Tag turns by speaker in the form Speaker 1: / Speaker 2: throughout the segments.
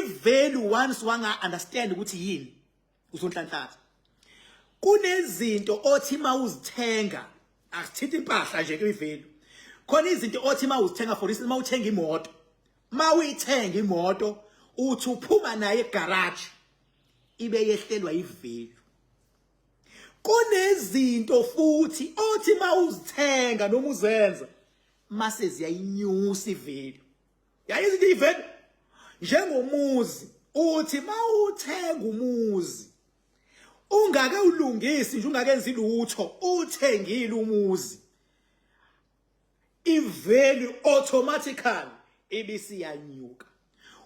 Speaker 1: I-value once wanga understand ukuthi yini, uzonhlanhlatha. Kunezinto othi mawuzithenga, asithinta impahla nje kwi-value, khona izinto othi mawuzithenga, for instance mawuthenga imoto, mawuyithenga imoto uthi uphuma naye egarage ibe yehlelwa i-value. Kunezinto futhi othi mawuzithenga noma uzenza mase ziyayinyusa i-value. Yayizinto i-value njengomuzi, uthi mawuthenga umuzi ungake ulungisi nje, ungakenzi lutho, uthengile umuzi, i-value automatically ibisiyanyuka.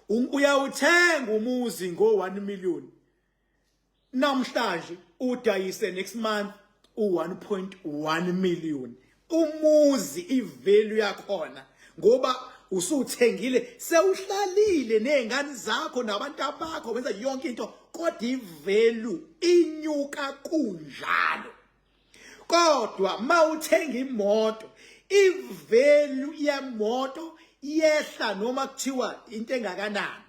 Speaker 1: Uyawuthenga umuzi ngo 1 million namhlanje, udayise next month u1.1 million umuzi, i-value yakhona, ngoba usuthengile, sewuhlalile nezingane zakho nabantu abakho, wenza yonke into, kodwa i-value inyuka kunjalo. Kodwa mawuthenga imoto, i-value yemoto yehla noma kuthiwa into engakanani.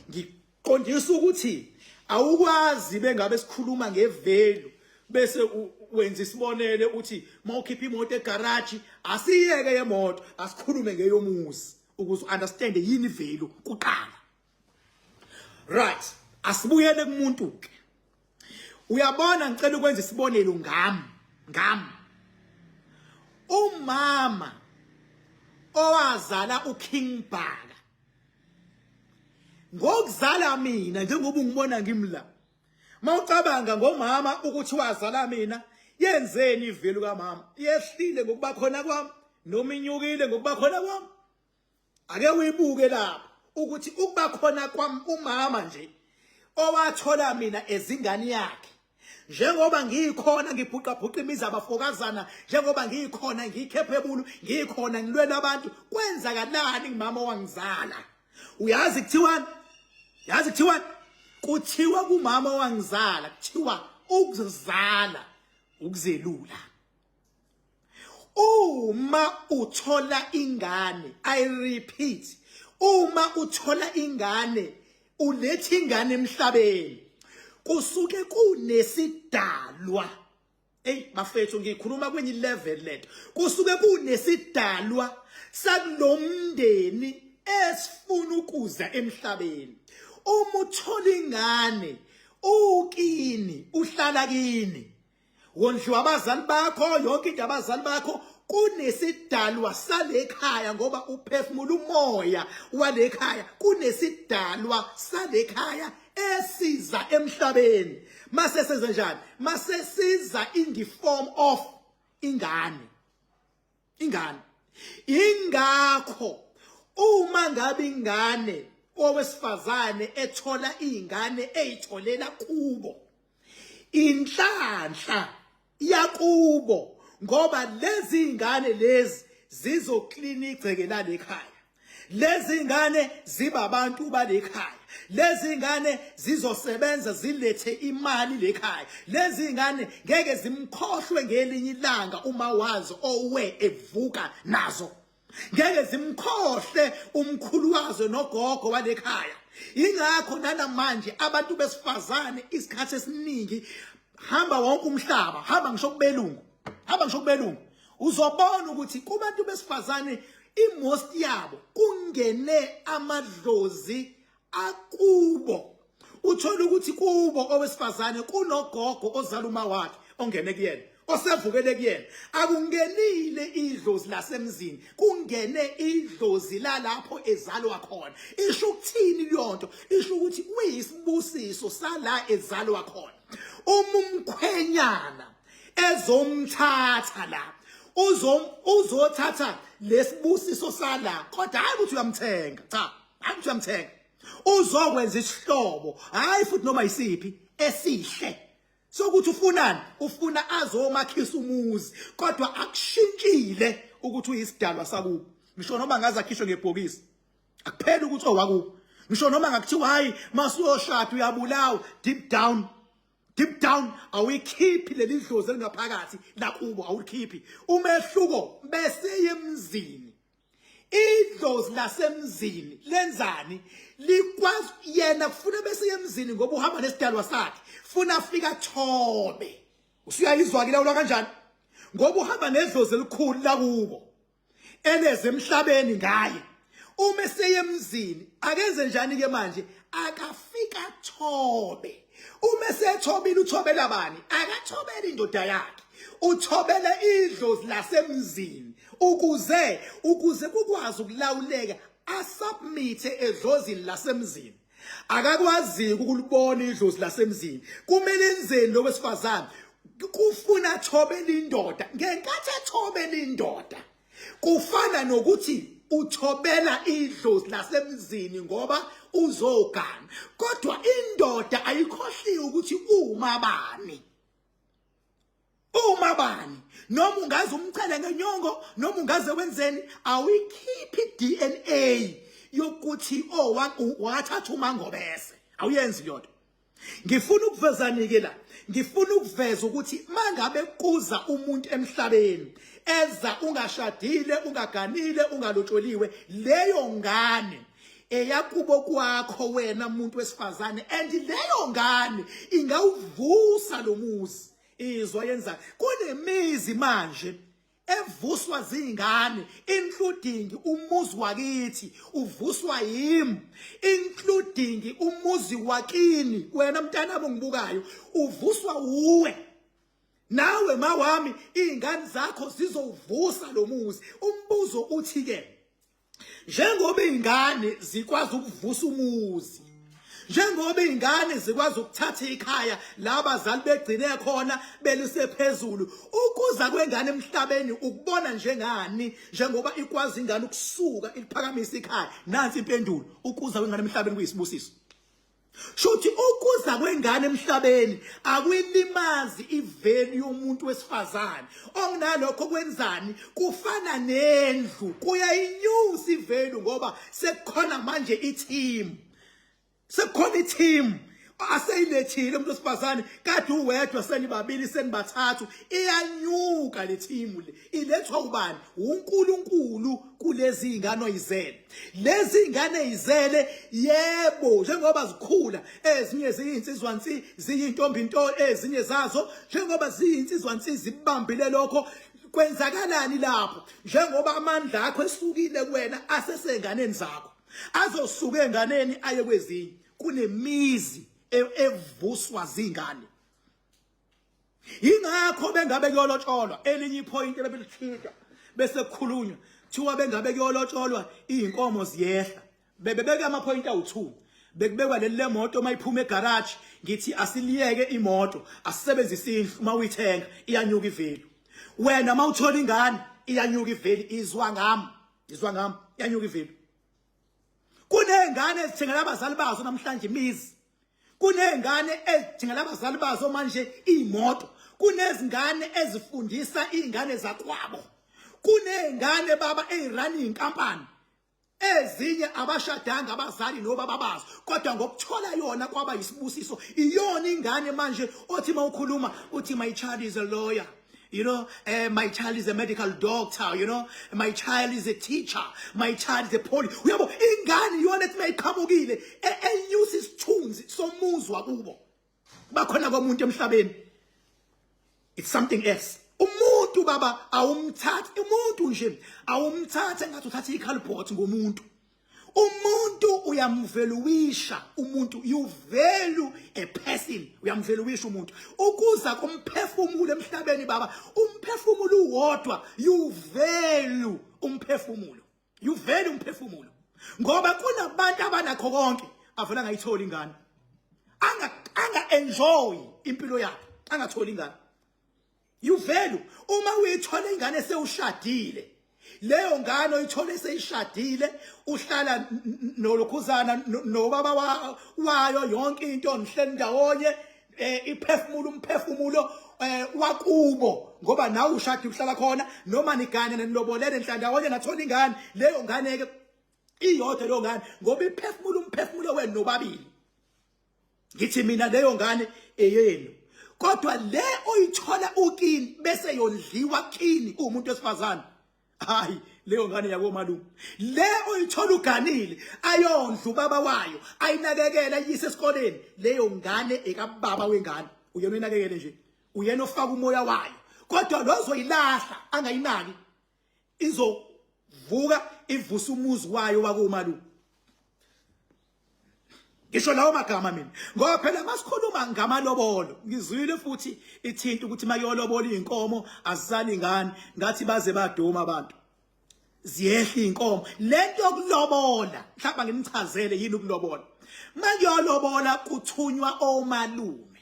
Speaker 1: Ngiqondisa ukuthi awukwazi bengabe sikhuluma nge-value bese wenza isibonele uthi mawukhipha imoto egarage. Asiyeke yemoto, asikhulume ngeyomuzi ukuze understand yini i-value kuqala. Right, asibuyele kumuntu ke. Uyabona, ngicela ukwenza isibonelo ngami. Umama owazala uKing Bhaka, ngokuzala mina njengoba ungibona ngimla, mawucabanga ngomama ukuthi wazala mina, yenzeni i-value kamama? Yehlile ngokuba khona kwami noma inyukile ngokuba khona kwami? Ake uyibuke lapho ukuthi ukuba khona kwami, umama nje owathola mina ezingane yakhe, njengoba ngikhona ngibhuqabhuqa imizi abafokazana, njengoba ngikhona ngiyikhephe ngikhona ngilwela abantu, kwenzakalani ngimama owangizala? Uyazi kuthiwani? Yazi kuthiwani? Kuthiwa kumama owangizala, kuthiwa ukuzala ukuzelula. Uma uthola ingane, I repeat, uma uthola ingane, uletha ingane emhlabeni, kusuke kunesidalwa. Ey bafethu, ngikhuluma kwenye level lento. Kusuke kunesidalwa sakulomndeni esifuna ukuza emhlabeni. Uma uthola ingane, ukini, uhlala kini, wondliwa abazali bakho, yonke into abazali bakho, kunesidalwa salekhaya, ngoba uphefumula umoya walekhaya. Kunesidalwa salekhaya esiza emhlabeni. Mase senze njani? Mase siza in the form of ingane. Ingane ingakho uma ngabe ingane, owesifazane ethola ingane, eyitholela kubo, inhlanhla yakubo, ngoba lezi ingane lezi zizoklina igceke lalekhaya. Lezi ngane ziba abantu balekhaya. Lezi ngane zizosebenza, zilethe imali lekhaya. Lezi ngane ngeke zimkhohlwe ngelinye ilanga uma wazo owe evuka nazo. Ngeke zimkhohle umkhulu wazo nogogo walekhaya. Ingakho nanamanje abantu besifazane isikhathi esiningi, hamba wonke umhlaba, hamba ngisho kubelungu, hamba ngisho kubelungu, uzobona ukuthi kubantu besifazane i-most yabo kungene amadlozi akubo. Uthola ukuthi kubo owesifazane kunogogo ozala uma wakhe ongene kuyena, osevukele kuyena. Akungenile idlozi lasemzini, kungene idlozi lalapho ezalwa khona. Isho ukuthini leyonto? Isho ukuthi uyisibusiso sala ezalwa khona. Uma umkhwenyana ezomthatha la, uzothatha lesibusiso sala, kodwa hayi ukuthi uyamthenga. Cha, hayi ukuthi uyamthenga. Uzokwenza isihlobo, hayi futhi noma isiphi esihle sokuthi ufunani, ufuna azomakhisa umuzi, kodwa akushintshile ukuthi uyisidalwa sakubo. Ngisho noma ngaze akhishwe ngebhokisi, akuphela ukuthi owakubo. Ngisho noma ngakuthiwa hayi, masuyoshada uyabulawa, deep down, deep down awuyikhiphi leli dlozi elingaphakathi lakubo, awulikhiphi. Umehluko bese yemzini. Idlozi lasemzini lenzani? Likwazi yena kufuna bese yemzini ngoba uhamba nesidalwa sakhe, funa afika thobe. Usuyayizwa ke lawula kanjani? Ngoba uhamba nedlozi elikhulu lakubo eleze emhlabeni ngaye. Uma eseyemzini akenze njani ke manje? Akafika thobe. Uma esethobile uthobela bani? Akathobeli indoda yakhe, uthobela idlozi lasemzini ukuze kukwazi ukulawuleka, asubmithe edlozini lasemzini. Akakwazi ukulibona idlozi lasemzini. Kumele enzeni lo wesifazane? Kufuna athobele indoda. Ngenkathi ethobela indoda kufana nokuthi uthobela idlozi lasemzini ngoba uzogana, kodwa indoda ayikhohliwe ukuthi uma bani, uma bani. Noma ungaze umchele ngenyongo, noma ungaze wenzeni, awuyikhiphi DNA yokuthi oh wathatha uMangobese, awuyenzi leyonto. Ngifuna ukuvezani ke la? Ngifuna ukuveza ukuthi mangabe kuza umuntu emhlabeni, eza ungashadile, ungaganile, ungalotsholiwe, leyo ngane eyakubo kwakho wena muntu wesifazane, and leyo ngane ingawuvusa lo muzi. Izwa yenza kunemizi manje evuswa zingane, including umuzi wakithi uvuswa yimi, including umuzi wakini wena mntanami ngibukayo uvuswa uwe nawe mawami, izingane zakho zizowuvusa lo muzi. Umbuzo uthi ke, njengoba izingane zikwazi ukuvusa umuzi, njengoba izingane zikwazi ukuthatha ikhaya la abazali begcine khona belise phezulu, ukuza kwengane emhlabeni ukubona njengani njengoba ikwazi ingane ukusuka iliphakamise ikhaya? Nansi impendulo: ukuza kwengane emhlabeni kuyisibusiso. Shuthi ukuza kwengane emhlabeni akuyilimazi ivalue yomuntu wesifazane. Okunalokho kwenzani? Kufana nendlu, kuyayinyusa ivalue ngoba sekukhona manje i-team, sekukhona i-team aseyilethile umuntu wesifazane. Kade uwedwa, senibabili, senibathathu, iyanyuka le team le. Ilethwa ubani? uNkulunkulu kulezi ingane oyizele. Lezi ingane izele, yebo, njengoba zikhula ezinye ziyinsizwa nsi, ziyintombi nto, ezinye zazo njengoba ziyinsizwa nsi zibambile lokho. Kwenzakalani lapho? Njengoba amandla akho esukile kuwena asesenganeni zakho, azosuka enganeni aye kwezinye. Kunemizi evuswa zingane. Yingakho bengabe kuyolotsholwa, elinye ipoint ebelithinta bese kukhulunywa, kuthiwa bengabe kuyolotsholwa izinkomo ziyehla, bebebeka amapoint awu2, bekubekwa leli lemoto mayiphuma egarage. Ngithi asiliyeke imoto, asisebenzise indlu. Uma uyithenga iyanyuka ivalue. Wena mawuthola ingane iyanyuka ivalue. Izwa ngami, izwa ngami, iyanyuka ivalue. Kunezingane ezithengela abazali bazo namhlanje imizi, kunezingane ezithengela abazali bazo manje imoto, kunezingane ezifundisa izingane zakwabo, kunezingane baba ezirun inkampani. Ezinye abashadanga abazali nobaba bazo, kodwa ngokuthola yona kwaba yisibusiso. Iyona ingane manje othi mawukhuluma uthi, "My child is a lawyer, my child is a medical doctor, my child is a teacher, my child is a police." Uyabo, ingane iyona ethi mayiqhamukile enyusa isithunzi somuzi wakubo. Bakhona komuntu emhlabeni, it's something else. Umuntu baba awumthathi, umuntu nje awumthathe ngathi uthatha i-cardboard ngomuntu. Umuntu uyamvaluisha umuntu, you value a person, uyamvaluisha umuntu. Ukuza komphefumulo emhlabeni baba, umphefumulo uwodwa, you value umphefumulo, you value umphefumulo, ngoba kunabantu abanakho konke avela angayitholi ingane, anga enjoy impilo yakhe angatholi ingane. You value uma uyithola ingane sewushadile, leyo ngane oyithole seyishadile, uhlala nolokhuzana nobaba wayo, yonke into nihleli ndawonye, iphefumulo umphefumulo wakubo, ngoba nawe ushadile uhlala khona, noma nigane nenilobolele nhlandawonye nathola ingane. Leyo ngane ke iyodwa leyo ngane, ngoba iphefumulo umphefumulo wenu nobabili, ngithi mina leyo ngane eyenu. Kodwa le oyithola ukini bese yondliwa kini umuntu wesifazane, hayi. Leyo ngane yakomalume le oyithola uganile, ayondla ubaba wayo, ayinakekela, yise esikoleni, leyo ngane ekababa wengane. Uyena oyinakekele nje, uyena ofaka umoya wayo. Kodwa lozoyilahla angayinaki, izovuka ivusa umuzi wayo wakomalume. Ngisho lawo magama mina, ngoba phela masikhuluma ngamalobolo, ngizwile futhi ithinta ukuthi mayolobola izinkomo azisali ingane. Ngathi baze baduma abantu, ziyehla inkomo. Lento yokulobola, mhlawumbe nginichazele yini ukulobola. Makuyolobola kuthunywa omalume.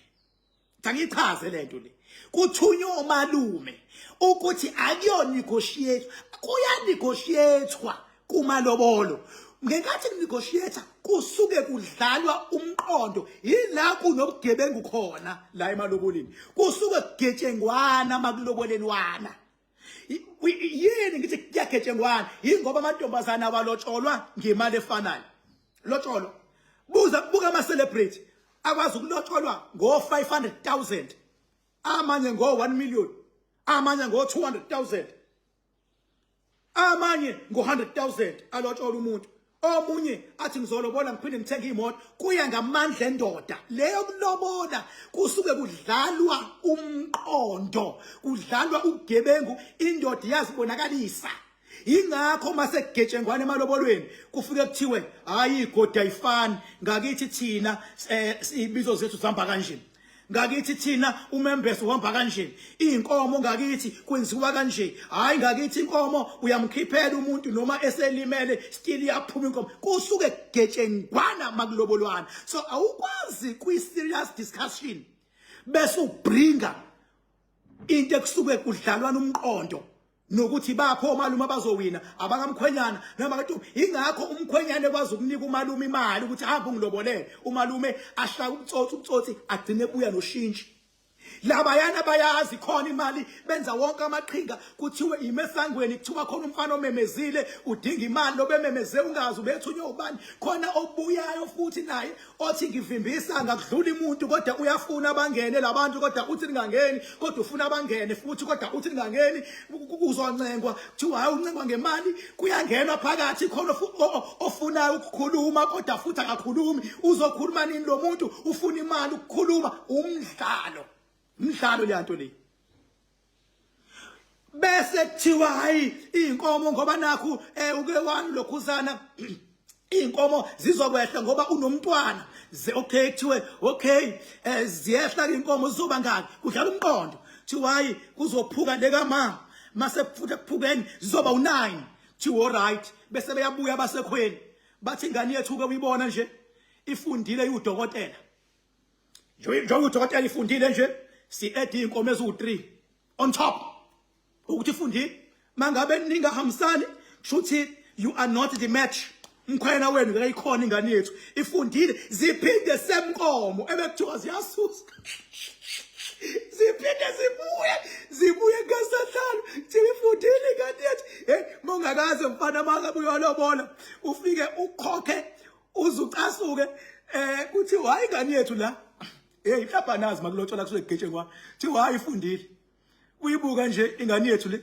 Speaker 1: Angichaze lento le. Kuthunywa omalume ukuthi akuyo negotiate, kuya negotiatewa kumalobolo. Ngenkathi kunegotiate kusuke kudlalwa umqondo, yila kunobugebengu khona la emaloboleni. Kusuke kugetshengwana makulobolelwana. Yini ngithi kuyagetshengwana? Yingoba amantombazana awalotsholwa ngemali efanayo. Lotsholwa. Buza, buka ama celebrity akwazi ukulotsholwa ngo 500,000, amanye ngo 1 million, amanye ngo 200,000, amanye ngo 100,000 alotsholwa umuntu. Omunye athi ngizolobola ngiphinde ngithenge imoto. Kuya ngamandla endoda. Leyo kulobola kusuke kudlalwa umqondo, kudlalwa ubugebengu, indoda iyazibonakalisa. Ingakho mase kugetshengwana emalobolweni kufike kuthiwe hayi, igodi ayifani ngakithi thina, ibizo zethu zihamba kanje ngakithi thina, umembeso uhamba kanje, inkomo ngakithi kwenziwa kanje, hayi ngakithi inkomo uyamkhiphela umuntu noma eselimele, still iyaphuma inkomo. Kusuke kugetshengwana makulobolwana. So awukwazi kwi serious discussion bese ubringa into ekusuke kudlalwana umqondo nokuthi bapho omalume abazowina, abakamkhwenyana noma kantombi. Ingakho umkhwenyana ekwazi ukunika umalume imali ukuthi hamba ungilobolele, umalume ashaya ubutsotsi, ubutsotsi agcine ebuya noshintshi. Labayana bayazi khona imali, benza wonke amaqhinga. Kuthiwe imesangweni, kuthiwa khona umfana omemezile udinga imali, lobememeze ungazi ubethunywe ubani, khona obuyayo futhi naye othi ngivimbisa ngakudlula umuntu, kodwa uyafuna abangene labantu, kodwa uthi ningangeni, kodwa ufuna abangene futhi, kodwa uthi ningangeni. Uzoncengwa, kuthiwa hayi, uncengwa ngemali, kuyangenwa phakathi. Khona ofunayo ukukhuluma kodwa futhi akakhulumi. Uzokhuluma nini lo muntu? Ufuna imali ukukhuluma. Umdlalo, umdlalo leyanto le. Bese kuthiwa hayi, inkomo ngoba nakhu uke wani lokhuzana, inkomo zizokwehla ngoba unomntwana. Ze okay, kuthiwe okay, ziyehla inkomo, zizoba ngaki? Kudlala umqondo, kuthiwa hayi, kuzophuka lekama, mase futhi ekuphukeni zizoba u9. Kuthiwa alright, bese beyabuya basekhweni, bathi ingane yethu ke uyibona nje ifundile, iwudokotela njengoba udokotela ifundile nje, si add inkomo eziwu3 on top ukuthi ifundile. Mangabe ningahambisani, shuthi you are not the match. Umkhwena wenu ngeke ikhona, ingane yethu ifundile. Ziphinde semnkomo ebekuthiwa ziyasusa ziphinde zibuye, zibuye ngasahlalo, kuthiwa ifundile ingane yethu. Hey, mongakaze mfana, mangabe uyolobola ufike ukhokhe uzucasuke, kuthi hayi, ingane yethu la. Hey, mhlawumbe nazi makulotshola kusuke kugetshengwa, kuthiwa hayi, ifundile, uyibuka nje ingane yethu le,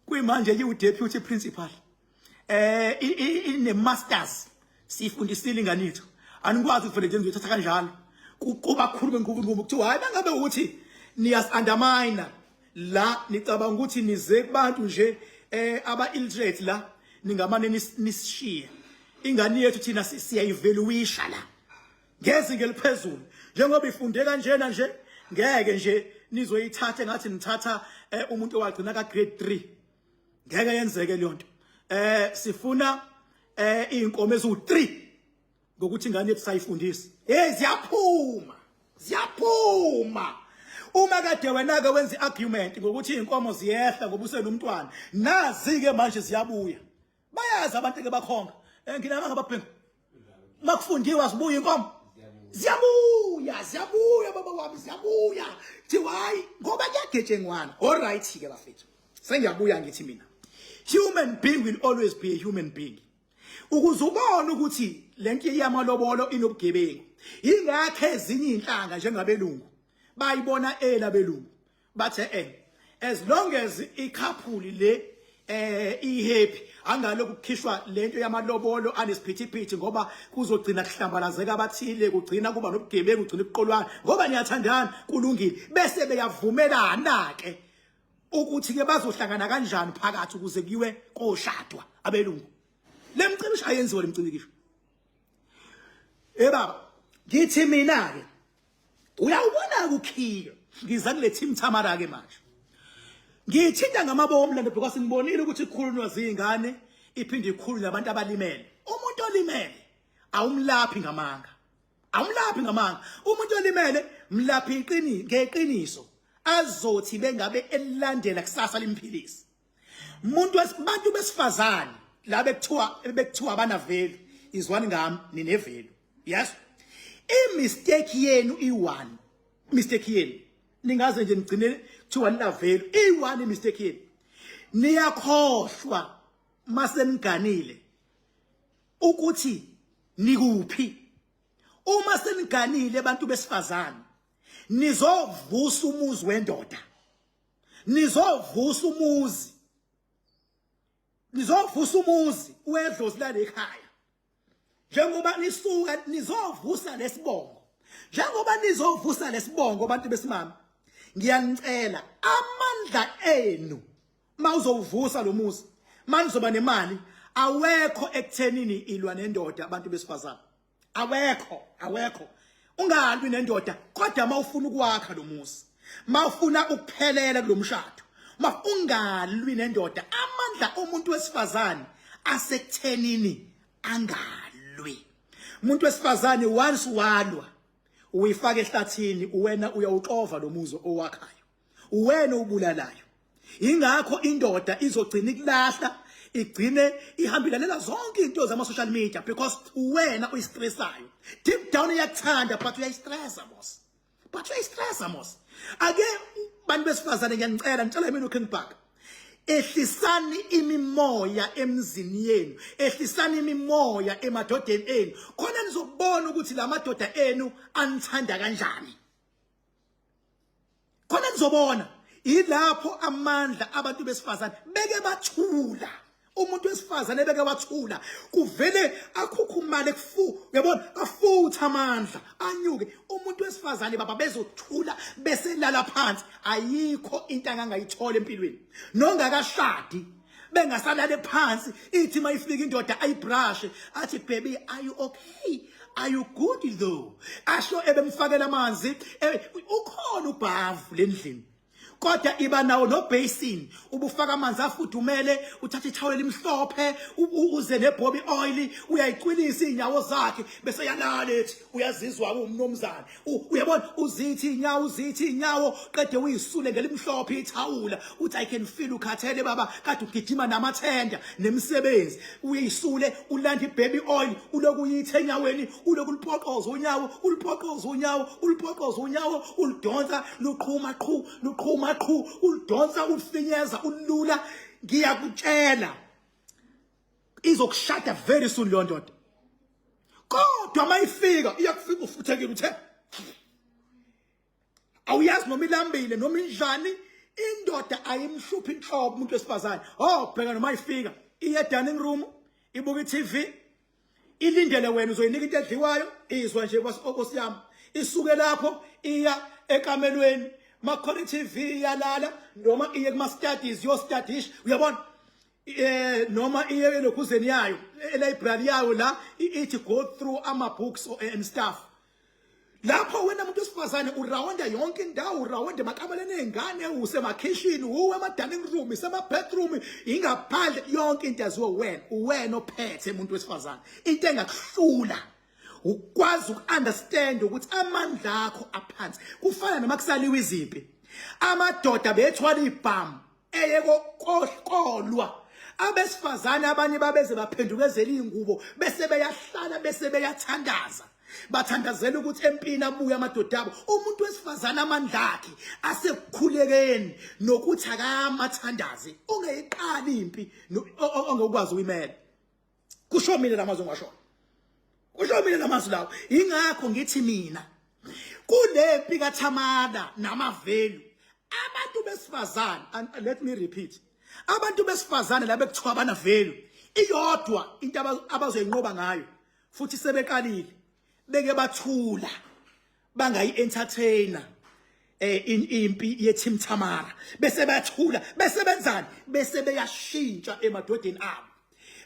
Speaker 1: kuyimanje yiwu deputy principal, ine masters, sifundisile ingane yethu, anikwazi ukuvele nje ngizothatha kanjalo. Kuba khulume nkulumo, kuthiwa hayi, mangabe ukuthi niyas undermine la, nicabanga ukuthi nize kubantu nje aba illiterate la, ningamane nisishiye ingane yethu. Thina siyayivaluisha la ngezinga eliphezulu, njengoba ifunde kanjena nje, ngeke nje nizoyithatha ngathi nithatha umuntu owagcina ka grade 3, ngeke yenzeke leyo nto. Sifuna inkomo eziwu3 ngokuthi ingane yethu sayifundisa. Hey, ziyaphuma, ziyaphuma. Uma kade wena ke wenza iargument ngokuthi inkomo ziyehla ngoba usenomntwana, nazi ke manje ziyabuya. Bayazi abantu ke bakhonga, nginama ngababhengu, makufundiwa zibuya inkomo, ziyabuya, ziyabuya baba wami, ziyabuya. Thiwa hayi, ngoba kuyagetshengwana. All right ke bafethu, sengiyabuya. Ngithi mina human being will always be a human being. Ukuze ubone ukuthi lento yamalobolo inobugebengu, ingakho ezinye inhlanga njengabelungu bayibona elabelungu bathe as long as icouple le ihappy, angalokhu kukhishwa lento yamalobolo anesiphithiphithi, ngoba kuzogcina kuhlambalazeka abathile, kugcina kuba nobugebengu, kugcina kuqolwana ngoba niyathandana. Kulungile, bese beyavumelana ke ukuthi ke bazohlangana kanjani phakathi ukuze kuyiwe koshadwa abelungu. Lemcibisho ayenziwa, lemcibisho. Eh baba, ngithi mina ke uyawubona kukhiyo, ngiza kule team Thamara ke manje. Ngiyithinta ngamabomu lento because ngibonile ukuthi ikhulunywa zingane, iphinde ikhulunywe abantu abalimele. Umuntu olimele awumlaphi ngamanga, awumlaphi ngamanga. Umuntu olimele mlaphi iqini ngeqiniso azothi bengabe elandela kusasa limphilisi. Umuntu, bantu besifazane la bekuthiwa abana value, izwani ngami, nine value. Yes, i mistake yenu i1, mistake yenu ningaze nje nigcine kuthiwa nina value. I1 mistake yenu, niyakhohlwa mase niganile ukuthi nikuphi. Uma seniganile, abantu besifazane, nizovusa umuzi wendoda, nizovusa umuzi, nizovusa umuzi wedlozi lale ekhaya. Njengoba nisuka nizovusa lesibongo, njengoba nizovusa lesibongo, abantu besimame, ngiyanicela, amandla enu mawuzowuvusa lo muzi, manizoba nemali, awekho ekuthenini ilwa nendoda. Abantu besifazane, awekho, awekho. Ungalwi nendoda, kodwa mawufuna ukwakha lo muzi, mawufuna ukuphelela kulomshado, ma ungalwi nendoda. Amandla omuntu wesifazane asekuthenini angalwi. Umuntu wesifazane once walwa, uyifaka ehlathini, uwena uyawuxova lo muzi owakhayo, uwena ubulalayo. Ingakho indoda izogcina ikulahla, igcine ihambilalela zonke into zama social media, because uwena uyistressayo. Deep down iyakuthanda, but uyayistressa mos, but uyayistressa mos. Ake bantu besifazane, ngiyanicela, ngicela mina uKing Park, ehlisani imimoya emzini yenu, ehlisani imimoya emadodeni enu, khona nizobona ukuthi la madoda enu anithanda kanjani, khona nizobona. Ilapho amandla abantu besifazane beke bathula. Umuntu wesifazane beke wathula, kuvele akhukhumale kufu, uyabona, afutha amandla anyuke. Umuntu wesifazane, baba, bezothula bese lala phansi, ayikho into angangayithola empilweni. Nongakashadi bengasalale phansi, ithi mayifika indoda ayibrush, athi, "Baby, are you okay? Are you good though?" Asho ebemfakela amanzi. Ukhona ubhavu lendlini, kodwa iba nawo no basin, ubufaka amanzi afudumele, uthatha ithawula elimhlophe, uze nebaby oil, uyayicwilisa inyawo zakhe, bese yalala, ethi uyazizwa umnomzane. Uyabona, uzithi inyawo, uzithi inyawo, qede uyisule ngelimhlophe ithawula, uthi, "I can feel ukhathele baba, kade ugijima namathenda nemisebenzi." Uyisule, ulanda ibaby oil, uloku uyithe enyaweni, uloku ulipoqoza unyawo, ulipoqoza unyawo, ulipoqoza unyawo, ulidonsa luqhuma qhu, luqhuma qhu, ulidonsa, ulifinyeza, ulula. Ngiyakutshela, izokushada very soon leyo ndoda. Kodwa mayifika, iyakufika ufuthekile, uthe awuyazi noma ilambile noma injani. Indoda ayimhluphi inhlobo umuntu wesifazane. Oh, bheka, noma ifika iye dining room, ibuka iTV, ilindele wena uzoyinika into edliwayo. Izwa nje osiyami, isuke lapho iya ekamelweni, makhona iTV iyalala, noma iye kuma studies, yo studies, uyabona, noma iye elokhuzeni yayo, elibrary yayo la, ithi go through ama books and stuff. Lapho wena muntu wesifazane urawonda yonke indawo, urawonda emakameleni ey'ngane, usemakhishini, uwe ema-dining room, isema-bathroom, ingaphandle, yonke into yaziwe wena, uwena ophethe umuntu wesifazane. Into engakuhlula ukwazi uku-understand ukuthi amandla akho aphansi. Kufana noma kusaliwa izimpi, amadoda bethwala ibhamu eye kolwa, abesifazane abanye babeze baphendukezela iy'ngubo, bese beyahlala, bese beyathandaza, bathandazela ukuthi empini abuye amadoda abo. Umuntu wesifazane amandla akhe asekukhulekeni nokuthi akamathandazi. Ungeyiqali impi ongekwazi ukuyimela. Kusho mina lamazwi ongashoyo, kusho mina lamazwi lawo. Ingakho ngithi mina kule mpi kaThamara namavalue, abantu besifazane, and let me repeat, Abantu besifazane laba ekuthiwa bana value, iyodwa into abazoyinqoba ngayo futhi sebeqalile beke bathula bangayi entertainer impi ye Team Tamara bese bayathula bese benzani bese beyashintsha emadodeni abo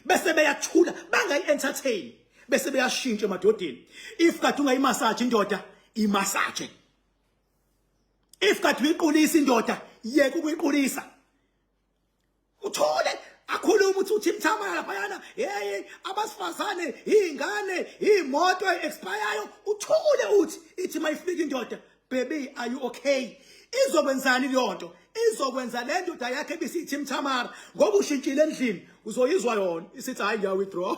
Speaker 1: bese beyathula bangayi entertain bese beyashintsha emadodeni. If kade ungayimassage indoda, imassage. If kade uyiqulisa indoda, yeka ukuyiqulisa. Uthole akhuluma uthi uthi Mthamana laphayana, hey, abasifazane, izingane, imoto expireyo. Uthule uthi ithi mayifika indoda, "Baby, are you okay?" Izokwenzani leyo nto? Izokwenza le ndoda yakhe ebisithi Mthamara ngoba ushintshile endlini, uzoyizwa yona isithi, "Hayi, ngiya withdraw."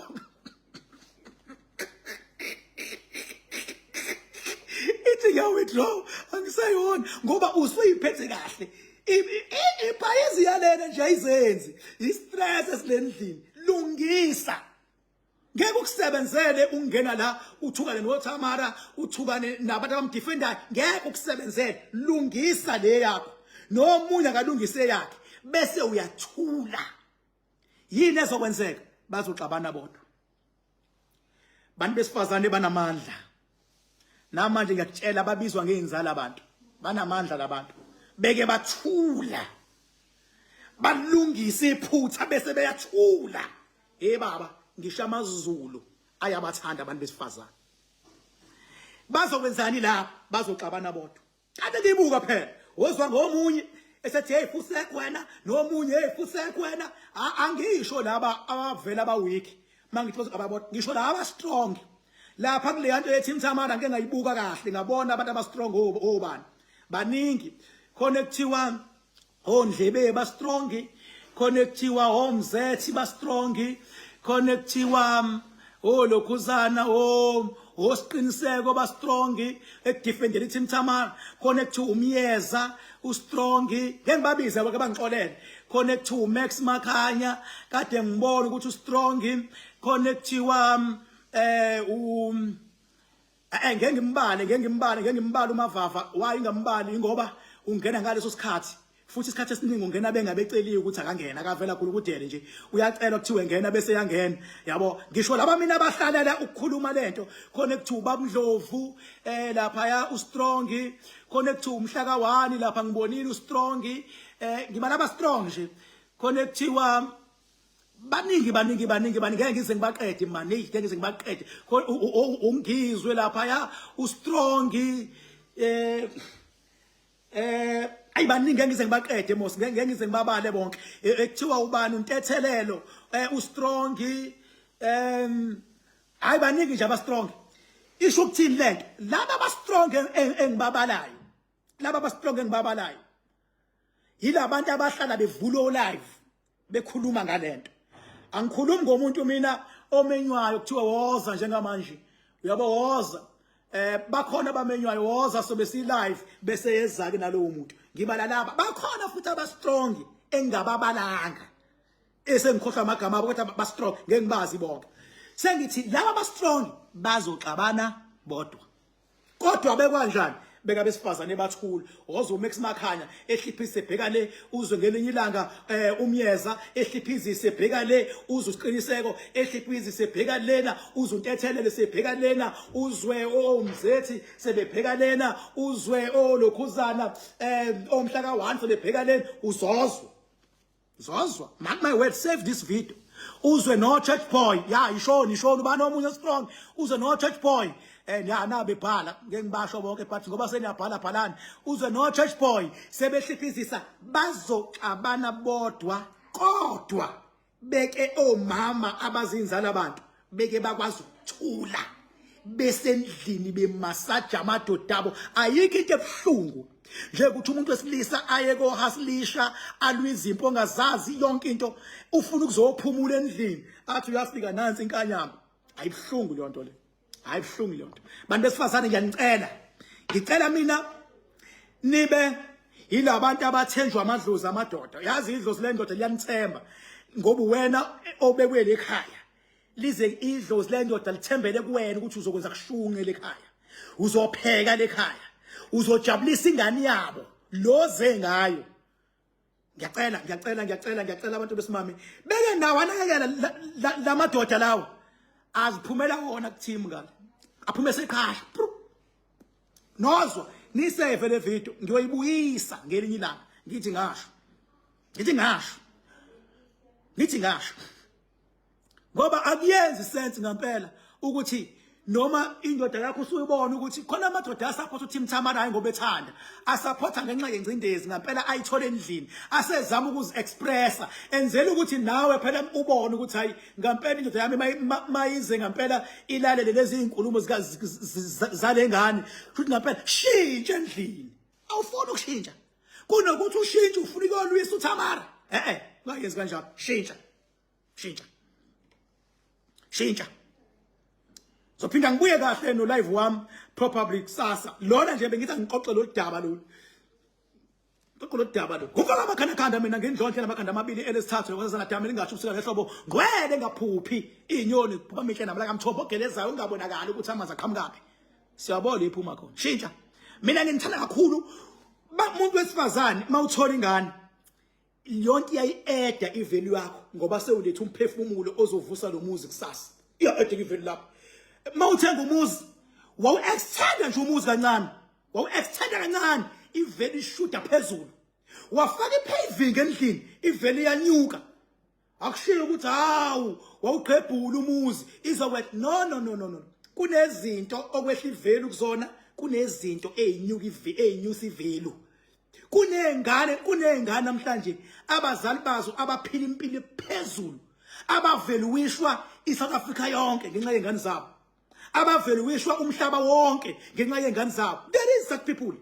Speaker 1: Ithi, "Ngiya withdraw, angiseyona," ngoba usuyiphethe kahle. Ibhayizi yalena nje ayizenzi, i-stress esilendlini. Lungisa, ngeke ukusebenzele ungena la uthukane noThamara, uthukane nabantu abamdefendayo, ngeke ukusebenzele. Lungisa le yakho, nomunye akalungise yakhe, bese uyathula. Yini ezokwenzeka? Bazoxabana bodwa. Bantu besifazane banamandla. Namanje ngiyakutshela, babizwa ngeinzala abantu banamandla. Labantu beke bathula, balungisa iphutha bese beyathula. Hey baba, ngisho amaZulu ayabathanda abantu besifazane. Bazokwenzani la? Bazoxabana bodwa. Kade ngibuka phela, wozwa ngomunye esethi, "Hey, fusek wena," nomunye, "Hey, fusek wena." Angisho laba abavela aba weak mangithi ababona, ngisho laba strong lapha kule nto yethi Mthamana. Ngeke ngayibuka kahle, ngabona abantu aba strong obani, baningi. Khona ekuthiwa ondlebe ba strong, khona ekuthiwa omzethi ba strong, khona ekuthiwa olokhuzana osiqiniseko ba strong ekudefendela iTeam Tamara, khona ekuthiwa umyeza ustrong, ngeke ngibabize bonke, bangixolele. Khona ekuthiwa uMax Makhanya, kade ngibona ukuthi ustrong. Khona ekuthiwa ngeke ngimbale, ngeke ngimbale, ngeke ngimbale uMavava. Why ingambali? Ngoba ungena ngaleso sikhathi, futhi isikhathi esiningi ungena bengabeceliwe ukuthi akangena, akavela khulukudele nje, uyacelwa kuthiwe ngena bese yangena, yabo. Ngisho laba mina abahlalela ukukhuluma lento, khona ekuthiwa ubabndlovu lapha ya ustrong, khona ekuthiwa umhlaka 1 lapha ngibonile ustrong, ngiba laba strong nje. Khona ekuthiwa baningi, baningi, baningi, baningi, ngeke ngize ngibaqede mani, ngeke ngize ngibaqede. Ungizwe lapha ya ustrong, ayi, baningi, ngeke ngize ngibaqede mos, ngeke ngize ngibabale bonke. Ekuthiwa ubani, untethelelo, ustrong, hayi, baningi nje aba strong. Isho ukuthini lento? Laba aba strong engibabalayo, laba aba strong engibabalayo yilabantu abahlala bevula live bekhuluma ngalento. Angikhulumi ngomuntu mina omenywayo kuthiwa woza njengamanje, uyabo, woza. Bakhona abamenywayo, woza sobe si live, bese yeza ke nalowo muntu. Ngibala laba, bakhona futhi aba strong engababalanga esengikhohlwa amagama abo, kodwa ba strong, ngeke ngibazi bonke. Sengithi laba ba strong bazoxabana bodwa, kodwa bekwanjani beka besifazane bathula. Woze uMax Makhanya ehliphise bheka le, uzwe ngelinye ilanga umyeza ehliphizise bheka le, uzwe usiqiniseko ehliphizise bheka lena, uzwe untethelele sebheka lena, uzwe omzethi sebebheka lena, uzwe olokhuzana omhla ka1 sebebheka lena. Uzozwa, zozwa, mark my word, save this video. Uzwe no church boy ya ishoni, ishoni ubani omunye strong, uzwe no church boy ya nabe bhala, ngeke ngibasho bonke but ngoba seniyabhala, bhalani. Uzwe no church boy sebehliphizisa, bazoxabana bodwa, kodwa beke omama abazinzala abantu beke bakwazi ukuthula besendlini bemasaja amadoda abo. Ayikho into ebuhlungu nje ukuthi umuntu wesilisa aye kohasilisha, alwe izimpi ongazazi yonke into, ufuna ukuzophumula endlini, athi uyafika nansi inkanyamba. Ayibuhlungu leyo nto le, hayi, buhlungu leyo nto. Bantu besifazane, ngiyanicela, ngicela mina nibe yilabantu abathenjwa amadlozi amadoda. Yazi idlozi lendoda liyanithemba ngoba wena obekwe lekhaya, lize idlozi lendoda lithembele kuwena ukuthi uzokwenza kushunqe lekhaya, uzopheka lekhaya, uzojabulisa ingane yabo loze ngayo. Ngiyacela, ngiyacela, ngiyacela, ngiyacela abantu besimame beke nawo anakekela lamadoda lawo aziphumela wona ku-team ngale aphume seqhasha nozwa niseve le video ngiyoyibuyisa ngelinye ilanga ngithi ngasho ngithi ngasho ngithi ngasho ngoba akuyenzi sense ngempela ukuthi noma indoda yakho usuyibona ukuthi khona amadoda asapotha uTim Thamara hayi ngoba ethanda asapotha ngenxa yengcindezi ngempela ayithole endlini asezama ukuzi-expressa enzela ukuthi nawe phela ubone ukuthi hayi ngempela indoda yami mayize ngempela ilalele lezi izinkulumo zale ngane futhi ngempela shintsha endlini awufuni ukushintsha kunokuthi ushintshe ufuna ukuyolwisa uThamara eh eh ungayenzi kanjalo shintsha shintsha shintsha zophinda ngibuye kahle no live wami probably kusasa lona nje bengithi angixoxe lo daba lolu xoxe lo daba lolu ngufaka amakhanda khanda mina ngendlondle namakhanda amabili elesithathu kwasana dama lingasho ubusika ngehlobo ngwele ngaphuphi inyoni kuphuma mihle namala kamthombo ogelezayo ungabonakali ukuthi amanzi aqhamukaphi siyabona iphuma khona shintsha mina nginithanda kakhulu umuntu wesifazane mawuthola ingane yonke iyayi-eda ivalue yakho ngoba sewuletha umphefumulo ozovusa lo muzi kusasa iya-eda ivalue lapho uma uthenga umuzi wawu-extenda nje umuzi kancane wawu-extenda kancane ivalue ishuda phezulu wafaka i-paving endlini ivalue iyanyuka akushiyo ukuthi hawu wawugqebhula umuzi izokwehla no no no no no kunezinto okwehla ivalue kuzona kunezinto ezinyuka ezinyusa ivalue kunezingane kunezingane namhlanje abazali bazo abaphila impilo phezulu abaveluwishwa iSouth Africa yonke ngenxa yengane zabo abaveluwishwa umhlaba wonke ngenxa yengane zabo there is such people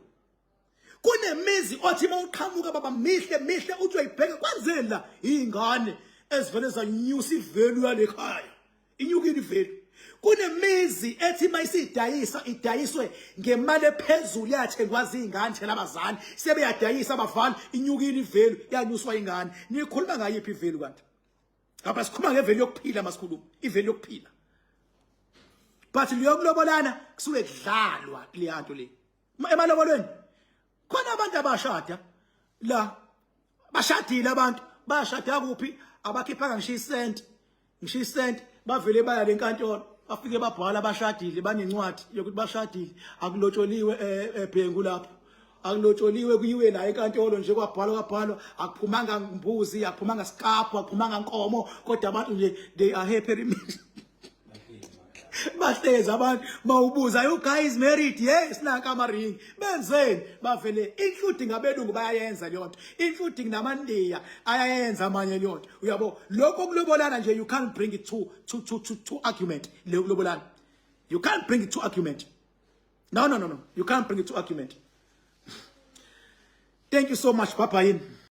Speaker 1: kunemizi othi uma uqhamuka baba mihle mihle uthi uyayibheka kwenzeni la iy'ngane ezivele zanyusa ivelu yale khaya inyukile ivelu kunemizi ethi uma isidayisa idayiswe ngemali ephezulu yathengwa zingane thela abazali sebeyadayisa abafana inyukile ivelu yanyuswa ingane nikhuluma ngayiphi ivelu kanti ngapha sikhuluma ngevelu yokuphila masikhuluma ivelu yokuphila but leyokulobolana kusuke kudlalwa kuleya nto le emalobolweni khona abantu abashada la bashadile abantu bashada kuphi abakhiphanga ngisho isenti ngisho isenti bavele baya lenkantolo bafike babhala bashadile banencwadi yokuthi bashadile akulotsholiwe eh, ebhengu lapho akulotsholiwe kuyiwe la enkantolo nje kwabhalwa kwabhalwa akuphumanga mbuzi akuphumanga sikaphu akuphumanga nkomo kodwa abantu nje they are happy bahlezi abantu mawubuza you guys married yes nanka ama ring benzeni bavele including abelungu bayayenza leyo nto including namandiya ayayenza amanye leyo nto uyabo lokho kulobolana nje you can't bring it to argument leyo kulobolana you can't bring it to argument no no no no you can't bring it to argument thank you so much bye bye.